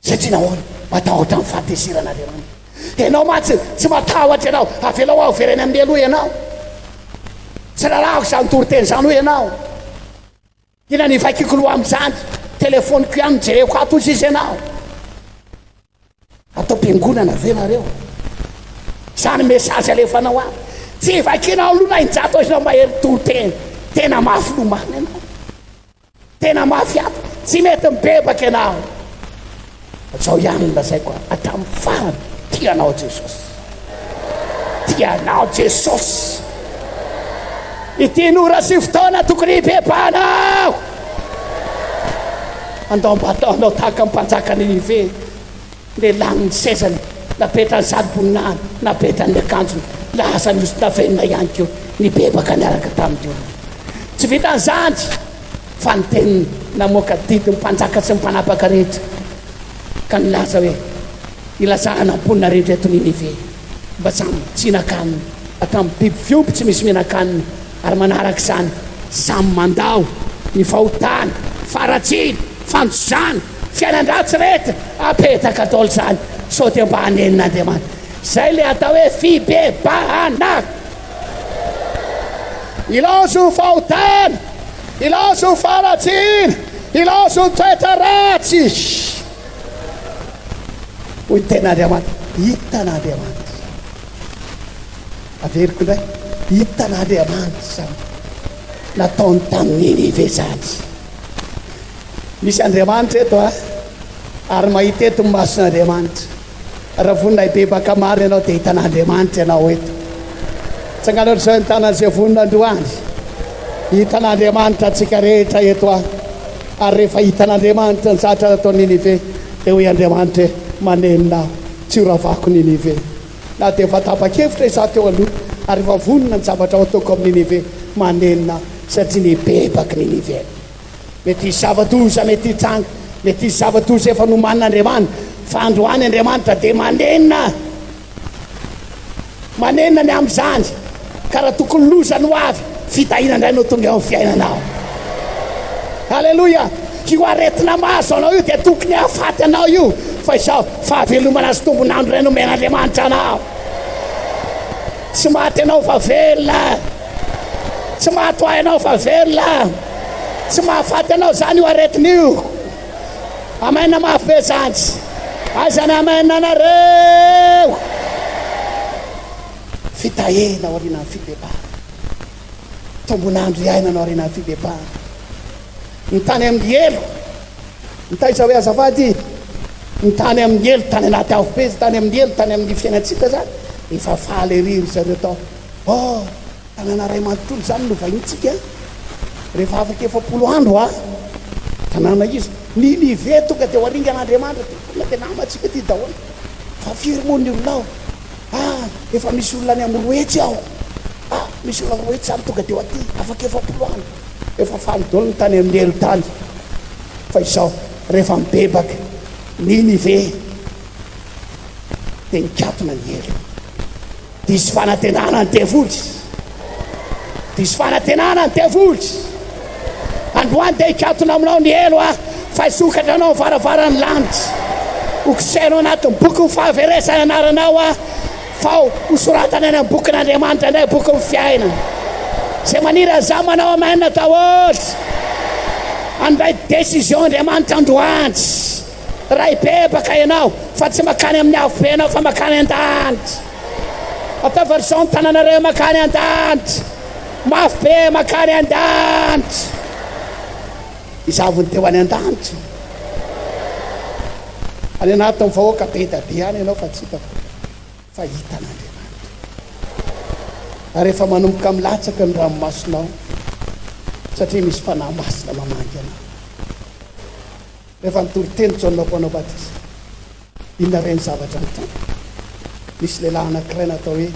Satria nahoana? Matahotra ny fahatezeran'Andriamanitra. Ianao mantsy tsy matahotra ianao. Avelao aho very any amin'ny helo hoy ianao. Tsy rarahako izany toriteny izany hoy ianao. Inona ny vaikiko loha amin'izany? Telefoniko ihany no jereko ato hoy sisa ianao. Atao am-piangonana ve nareo? Izany message alefanao ato. Tsy vakinao aloha na injato ianao mahery toriteny. Tena mafy loha marina ianao. Tena mafy ato, tsy mety mibebaka ianao. Zao ihany no lazaiko hatramin'ny farany, tia anao Jesosy. Tia anao Jesosy. Ity no ora sy fotoana tokony hibebahanao. Andao mba ataonao tahaka ny mpanjaka Ninive. Nelany ny sezany, napetrany saroboninahiny, napetrany ny akanjony, lasa nihosin-davenona ihany koa, nibebaka niaraka tamin'ny olona. Tsy vitan'izany fa niteny namoaka didy ny mpanjaka sy ny mpanapaka rehetra, ka nilaza hoe, Ilazana ny mponina rehetra eto Ninive mba samy tsy hihinan-kanina, hatramin'ny biby fiompy tsy misy mihinan-kanina, ary manaraka izany, samy mandao ny fahotana, faharatsiana, fandosana, Fiainan-dratsy rehetra apetaka daholo izany sao dia mba hanenina Andriamanitra. Izay ilay atao hoe fibebahana. Ilaozy ny fahotana, ilaozy ny faharatsiana, ilaozy ny toetra ratsy. Hoy ny tenin'Andriamanitra, hitan'Andriamanitra. Averiko indray, hitan'Andriamanitra izany nataony tamin'i Ninive izany. Misy Andriamanitra eto a! Ary mahita eto ny mason'Andriamanitra. Raha vonona hibebaka marina ianao dia hitan'Andriamanitra ianao eto. Tsangano ohatr'izao ny tanan'izay vonona androany. Hitan'Andriamanitra antsika rehetra eto a! Ary rehefa hitan'Andriamanitra ny zavatra nataon'i Ninive, dia hoy Andriamanitra hoe, Manenina aho, tsy ho ravako Ninive. Na dia efa tapa-kevitra izaho teo aloha, ary efa vonona ny zavatra ho ataoko amin'i Ninive, manenina aho, satria nibebaka Ninive. Mety hisy zava-doza mety hitranga, mety hisy zava-doza efa nomanin'Andriamanitra, fa androany Andriamanitra dia manenina. Manenina ny amin'izany, ka raha tokony loza no avy, fitahiana indray no tonga eo amin'ny fiainanao. Aleloia! Io aretina mahazo anao io dia tokony hahafaty anao io, fa izao fahavelomana sy tombon'andro indray no omen'Andriamanitra anao. Tsy maty ianao fa velona. Tsy maty ho ahy ianao fa velona. Tsy mahafaty anao izany io aretina io. Amen mafy be zany. Aiza ny amen anareo? Fitahena aorianan'ny fibebahana. Tombon'andro iainana aorianan'ny fibebahana. Ny tany amin'ny helo. Mitaiza hoe azafady. Ny tany amin'ny helo, tany anaty afobe, tany amin'ny helo, tany amin'ny fiainantsika zany. Efa faly ery ry zareo tao. Oh, Tanàna iray manontolo izany no vahintsika rehefa afaka 40 andro a! Tanàna iza? Ninive tonga dia ho aringan'Andriamanitra dia tonga dia namantsika aty daholo. Fa firy moa ny olona ao? Ah, efa misy olona any amin'ny 200 ao. Ah, misy olona 200 izany tonga dia ho aty afaka 40 andro. Efa faly daholo ny tany amin'ny helo tany. Fa izao, rehefa mibebaka Ninive dia nikatona ny helo. Diso fanantenana ny devoly. Diso fanantenana ny devoly. Androany dia hikatona aminao ny helo aho, fa hisokatra anao ny varavaran'ny lanitra. Hokosehina ao anatin'ny bokin'ny fahaverezana anaranao aho, fa hosoratana any amin'ny bokin'Andriamanitra indray, bokin'ny fiainana. Izay maniry an'izany manao amen daholo. Handray décision Andriamanitra androany. Raha hibebaka ianao fa tsy makany amin'ny afobe ianao fa makany an-danitra. Ataovy ry zao ny tananareo makany an-danitra. Mafy be makany an-danitra. Izaho vao teo any an-danitra. Any anatin'ny vahoaka be da be any ianao fa tsy hitako fa hitan'Andriamanitra. Ary efa manomboka milatsaka ny ranomasonao satria misy fanahy masina mamangy anao. Rehefa nitory teny Jaona Mpanao Batisa, inona re ny zavatra nitranga? Nisy lehilahy anankiray natao hoe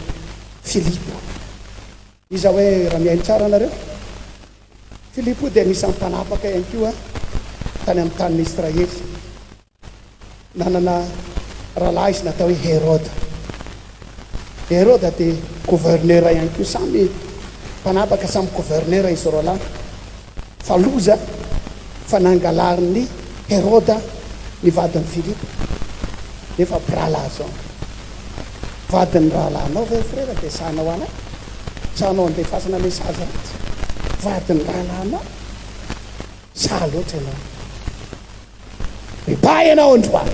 Filipo. Iza hoe raha mihaino tsara nareo? Filipo dia anisan'ny mpanapaka ihany koa tany amin'ny tanin'i Israely. Nanana rahalahy izy natao hoe Heroda. Heroda dia gouverneur ihany koa, samy mpanapaka, samy gouverneur izy roalahy. Fa loza fa nangalarin'i Heroda ny vadin'i Filipo, nefa mpirahalahy zao. Vadin'ny rahalahinao ve ry frera dia sahanao anay? Sahanao andefasana message ratsy? Vadin'ny rahalahinao? Saha loatra ianao. Mibaha ianao androany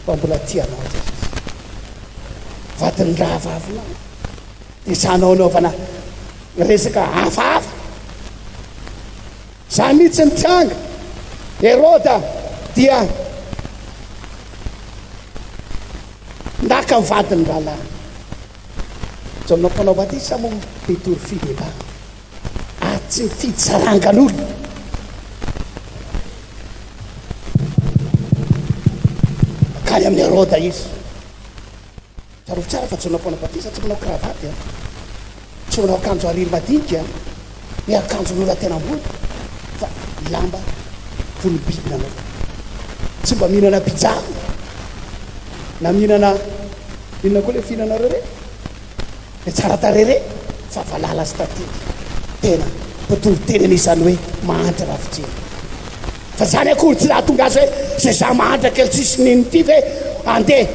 fa mbola tia anao Jesosy. Vadin'ny rahavavinao dia sahanao anaovana resaka hafahafa. Zany mihitsy ny tranga. Heroda dia naka ny vadin'ny rahalahiny. Jaona mpanao batisa moa mpitory fibebahana. ary tsy mifidy sarangan'olona. Mankany amin'i Heroda izy. Tsarovy tsara fa Jaona Mpanao Batisa tsy manao kravaty, a. Tsy manao akanjo hariry madinika, ny akanjon'olona tena ambony, fa lamba volom-biby nanaovany. Tsy mba mihinana pizza na mihinana inona koa ilay fihinanareo ireny? Dia tsara tarehy re fa valala sy tantely. Tena mpitory teny anisan'ny hoe mahantra raha fijery. Fa zany akory tsy nahatonga azy hoe zay za mahantra kely tsisy nino ity ve andeha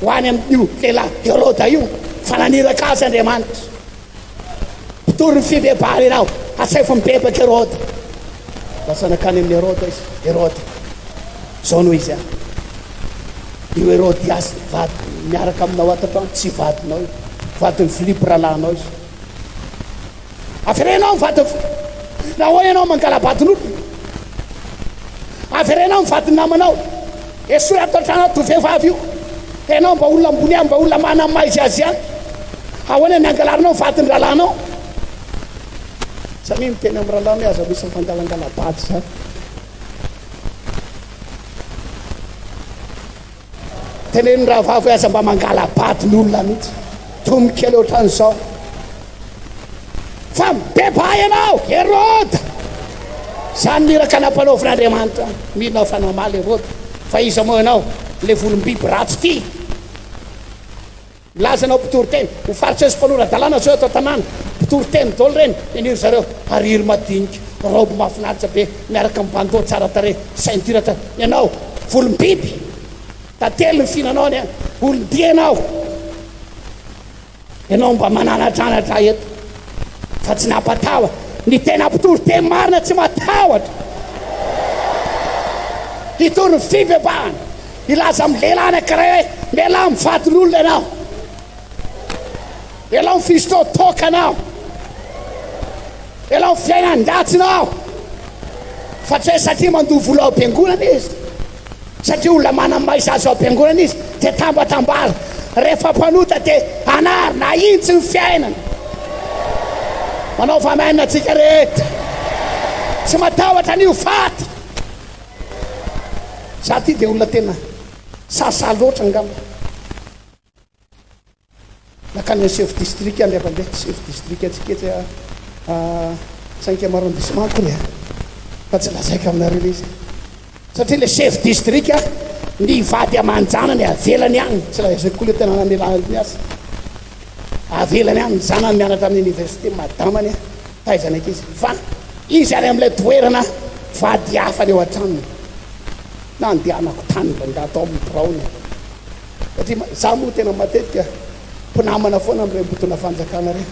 ho any amin'io lehilahy Heroda io fa naniraka azy Andriamanitra. Mpitory ny fibebahana ianao, asaivo mibebaka Heroda. Lasa nankany amin'i Heroda izy. Heroda, zao no izy an. Io Herodiasy vady miaraka aminao ato an-trano, tsy vadinao io. Vadin'i Filipo rahalahinao izy. Averenao ny vadin'i Filipo. Nahoana ianao mangala-badin'olona? Averenao ny vadin'ny namanao. Esory ato an-trano ato io vehivavy io. Ianao mba olona ambony ihany, mba olona manana ny maha izy azy ihany. Ahoana ny hangalarinao ny vadin'ny rahalahinao? Samia miteny amin'ny rahalahiny hoe aza misy mifangalangala-bady izany. Teneno ny rahavavy hoe aza mba mangala-bady ny olona mihitsy. Tomy kely ohatran'izao. Fa mibebaha ianao, Heroda! Izany ny iraka nampanaovin'Andriamanitra. Mino aho fa namaly Heroda. Fa iza moa ianao, ilay volom-biby ratsy ity? Milaza ianao mpitory teny, ho fariseo sy mpanora-dalàna zao eto an-tanàna, mpitory teny daholo ireny, eny ry zareo, hariry madinika, raoby mahafinaritra be, miaraka amin'ny bandeau tsara tarehy, ceinture tsara, ianao, volom-biby, tantely ny fihinanao any an, olon-dia ianao. Ianao mba mananatranatra ahy eto fa tsy nampatahotra. Ny tena mpitory teny marina tsy matahotra. Hitory ny fibebahana. Hilaza amin'ny lehilahy anankiray hoe mialà amin'ny vadin'olona ianao. Ialao ny fisotroa toaka anao. Ialao ny fiainan-dratsinao. Fa tsy hoe satria mandoa vola ao am-piangonana izy. Satria olona manamaiza azy ao am-piangonana izy dia tambatambara. Rehefa mpanota dia anarina, ahintsy ny fiainana. Manaova amen antsika rehetra. Tsy matahotra ny ho faty. Za ty dia olona tena sahisahy loatra angamba. Nankany amin'ny chef district indray mandeha, chef district antsika etsy cinquième arrondissement akory a, fa tsy lazaiko aminareo ilay izy, satria ilay chef district ny vady aman-janany avelany any, tsy lazaiko koa ilay tena namelany azy, avelany any ny zanany mianatra amin'ny université, madamany taiza ny ankizy, fa izy any amin'ilay toerana vady hafa ny eo an-tranony, nandehanako tany rangahy tao amin'ny biraony. Satria za moa tena matetika mpinamana foana amin'ireny mpitondra fanjakana ireny.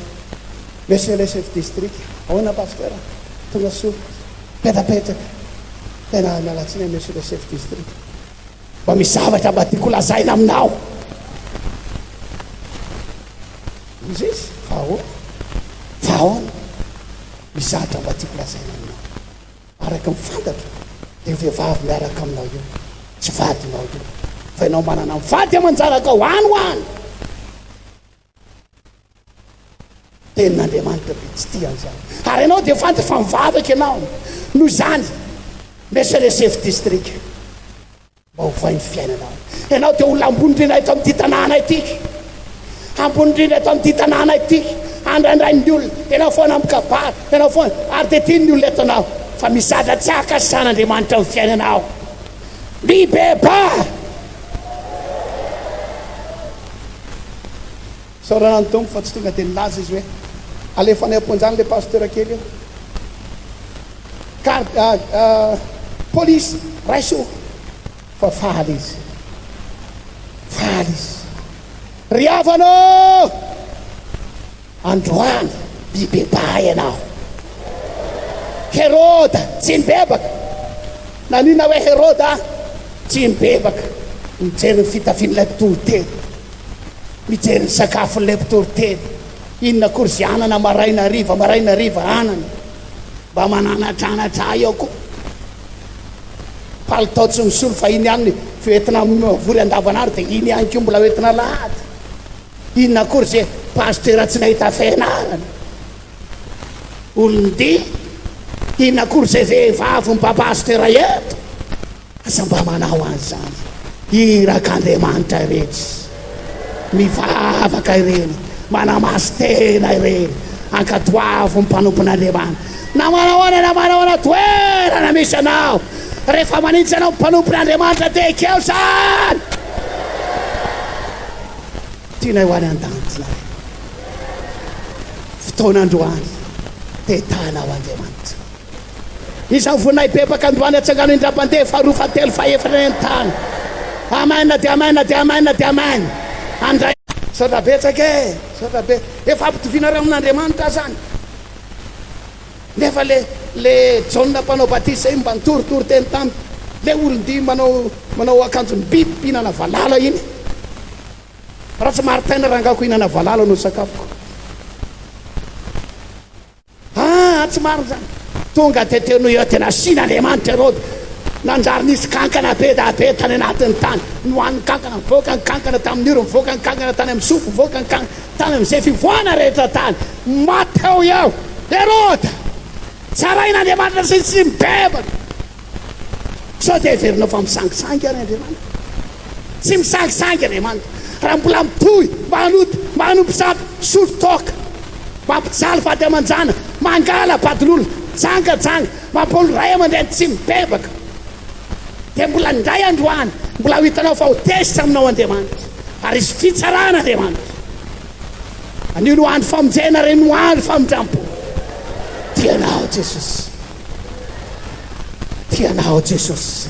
Monsieur le chef district, ahoana pasteur? Tonga soa. Petrapetraka. Tena miala tsiny aho monsieur le chef district. Mba misy zavatra mba tiako lazaina aminao. Izy izy, fa ahoana? Fa ahoana? Misy zavatra mba tiako lazaina aminao. Araka ny fantatro dia io vehivavy miaraka aminao io tsy vadinao io fa ianao manana ny vady aman-janakao any ho any. Tenin'Andriamanitra dia tsy tia an'izany. Ary ianao dia fantatro fa mivavaka ianao. Noho izany, monsieur le chef district, Mba ovay ny fiainanao. Ianao dia olona ambony indrindra eto amin'ity tanàna ity. Ambony indrindra eto amin'ity tanàna ity. Andrandrain'ny olona. Ianao foana mikabary. Ianao foana. Ary dia tian'ny olona eto anao. Fa misy zavatra tsy ankasitrahan'Andriamanitra amin'ny fiainanao. Mibebaha! Isaorana ny Tompo fa tsy tonga dia nilaza izy hoe alefa any am-ponja any ilay pasteur kely io. Garde, police, raiso fa faly izy. Faly izy. Ry havana ô! Androany mibebaha ianao. Heroda tsy nibebaka. Naninona hoe Heroda tsy nibebaka? Nijery ny fitafian'ilay mpitoriteny. Mijery ny sakafon'ilay mpitory teny. Inona akory izay anana maraina hariva, maraina hariva anana. Mba mananatranatra ahy eo koa. Palitao tsy misolo fa iny ihany hoentina mivory andavanandro dia iny ihany koa mbola hoentina alahady. Inona akory izay pasteur tsy nahita fianarana. Olon-dia. Inona akory izay vehivavy mba pasteur eto. Aza mba manao an'izany. Irak'Andriamanitra ireny. Mivavaka ireny. Manamasy-tena ireny. Ankatoavo ny mpanompon'Andriamanitra. Na manao ahoana na manao ahoana toerana misy anao, rehefa manitsy anao ny mpanompon'Andriamanitra dia ekeo izany. Tianay ho any an-danitra nareo. Fotoana androany, tetanao Andriamanitra. Iza ny vonay bebaka androany atsangano indrampandeha faharoa fahatelo fahefatra any an-tany. Amen dia amen dia amen dia amen. Andray. Misaotra betsaka e! Misaotra be. Efa ampitovianareo amin'Andriamanitra zany. Nefa le le Jaona mpanao batisa iny mba nitoritory teny tamiko. Le olon-dia manao manao akanjon'ny biby mpihinana valala iny. Raha tsy marin-taina rangah ko hihinana valala no sakafoko. Aa tsy marina izany. Tonga dia teo no eo dia nasian'Andriamanitra Heroda. Nanjary nisy kankana be da be tany anatin'ny tany. Nohanin'ny kankana, nivoaka ny kankana tamin'ny oro, nivoaka ny kankana tany amin'ny sofy, nivoaka ny kankana tany amin'izay fivoahana rehetra tany. Maty teo eo Heroda. Tsarain'Andriamanitra sy tsy mibebaka. Sao dia heverinao fa misangisangy ary Andriamanitra? Tsy misangisangy Andriamanitra. Raha mbola mitohy manota, manompo sampy, misotro toaka, mampijaly vady aman-janaka, mangala-badin'olona, jangajanga, mampahory ray aman-dreny tsy mibebaka, dia mbola indray androany mbola ho hitanao fa ho tezitra aminao Andriamanitra ary hisy fitsarana Andriamanitra. Anio no andro famonjena ary no andro famindrampo. Tia anao Jesosy. Tia anao Jesosy.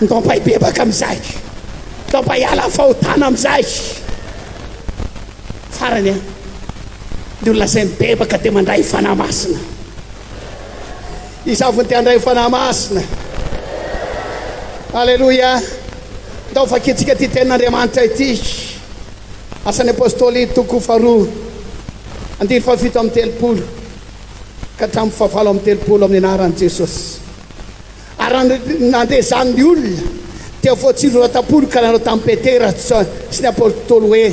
Ndao mba hibebaka amin'izay. Ndao mba hiala amin'ny fahotana amin'izay. Farany an, ny olona izay mibebaka dia mandray Fanahy Masina. Iza avy no te handray Fanahy Masina? Aleloia. Ndao vakintsika ity tenin'Andriamanitra ity. Asan'ny Apostoly toko faharoa, andininy fahafito amby 30 ka hatramin'ny fahavalo amby 30 amin'ny anaran'i Jesosy. Ary raha nandre izany ny olona, dia voatsindrona tam-pony ka nanao tamin'i Petera sy ny Apostoly hoe,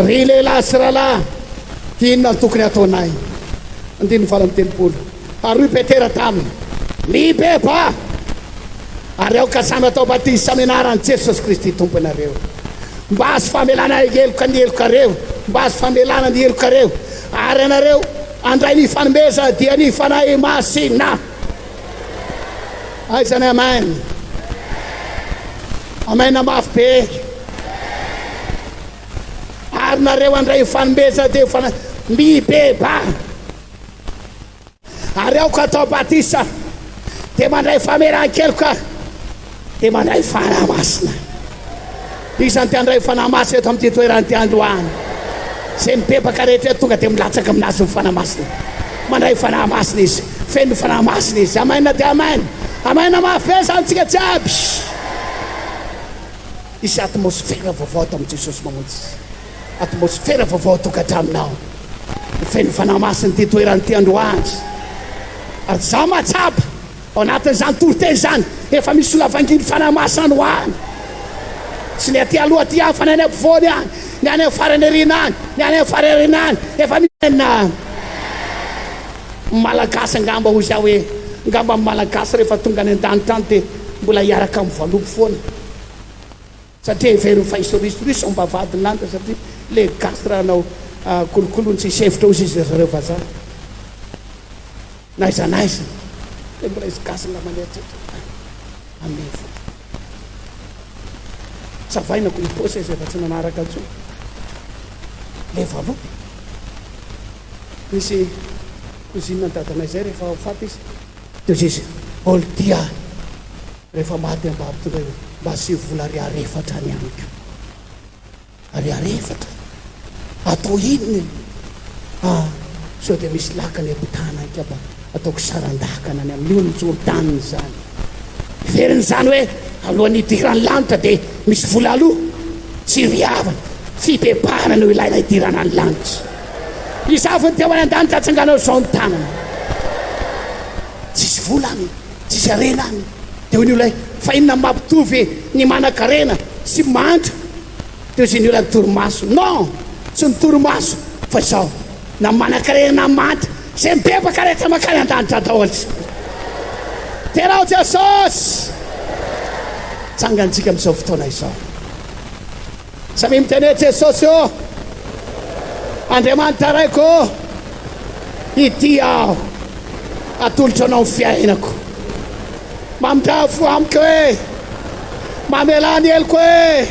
Ry lehilahy sy rahalahy, inona no tokony hataonay? Andininy 38. Ary hoy Petera taminy, Mibebaha, ary aoka samy hatao batisa amin'ny anaran'i Jesosy Kristy Tomponareo, mba hahazo famelana heloka ny helokareo, mba hahazo famelana ny helokareo, ary ianareo handray ny fanomezana, dia ny Fanahy Masina. Aiza ny amen? Amen mafy be. Ary nareo handray fanomezana dia fanahy mibebaha. Ary aoka atao batisa dia mandray famelan-keloka dia mandray Fanahy Masina. Iza no te handray Fanahy Masina eto amin'ity toerana ity androany? Izay mibebaka rehetra eto tonga dia milatsaka aminazy ny Fanahy Masina. Mandray Fanahy Masina izy. Feno Fanahy Masina izy. Amen dia amen. Amen mafy be izany tsika jiaby. Hisy atmosfera vaovao ato amin'i Jesosy Mamonjy. Atmosfera vaovao an-tokantranonao. Feno Fanahy Masina ity toerana ity androany. Ary izaho mahatsapa Ao anatin'izany toriteny izany, efa misy olona vangin'ny Fanahy Masina any ho any. Tsy ny aty aloha aty ihany fa ny any ampovoany any, ny any amin'ny farany aoriana any, ny any amin'ny farany aoriana any. Efa misy na Malagasy angamba hoy izaho hoe, angamba ny Malagasy rehefa tonga any an-danitra any dia mbola hiaraka amin'ny valopy foana. Satria heveriny fa hisy risoriso ao am-bavahadin'ny lanitra satria le gasy raha hanao kolikoly hono tsy hisy hevitra hozy izy ry zareo vazaha. N'aiza n'aiza dia mbola hisy gasy angamba mieritreritra hoe hanome vola. Savainako ny paosy izay efa tsy nanaraka intsony. Le valopy. Nisy cousine an'i dadanay izay rehefa ho faty izy. Dia hoy izy, Oltia, rehefa maty mba ampitondray mba asio vola ariary efatra any amiko. Ariary efatra? Atao inona e? Ah, sao dia misy lakana epitahana any ka mba ataoko saran-dakana any amin'ny ony Jordana izany. Heveriny izany hoe alohan'ny hidiran'ny lanitra dia misy vola aloha. Tsy ry havana, fibebahana no ilaina hidirana ny lanitra. Izaho vao teo any an-danitra atsanganao izao ny tanana. Tsisy vola any, tsisy harena any. Dia hoy ny olona hoe, fa inona no mampitovy ny manan-karena sy ny mahantra? Dia hoy ny olona, ny torimaso. Non! Tsy ny torimaso, fa izao, na ny manan-karena na ny mahantra, izay mibebaka rehetra mankany an-danitra daholo. Derao Jesosy! Tsangantsika amin'izao fotoana izao. Samia miteny hoe, Jesosy ô, Andriamanitra Raiko ô, ity aho, atolotro Anao ny fiainako. Mamindrà fo amiko e, mamelà ny heloko e.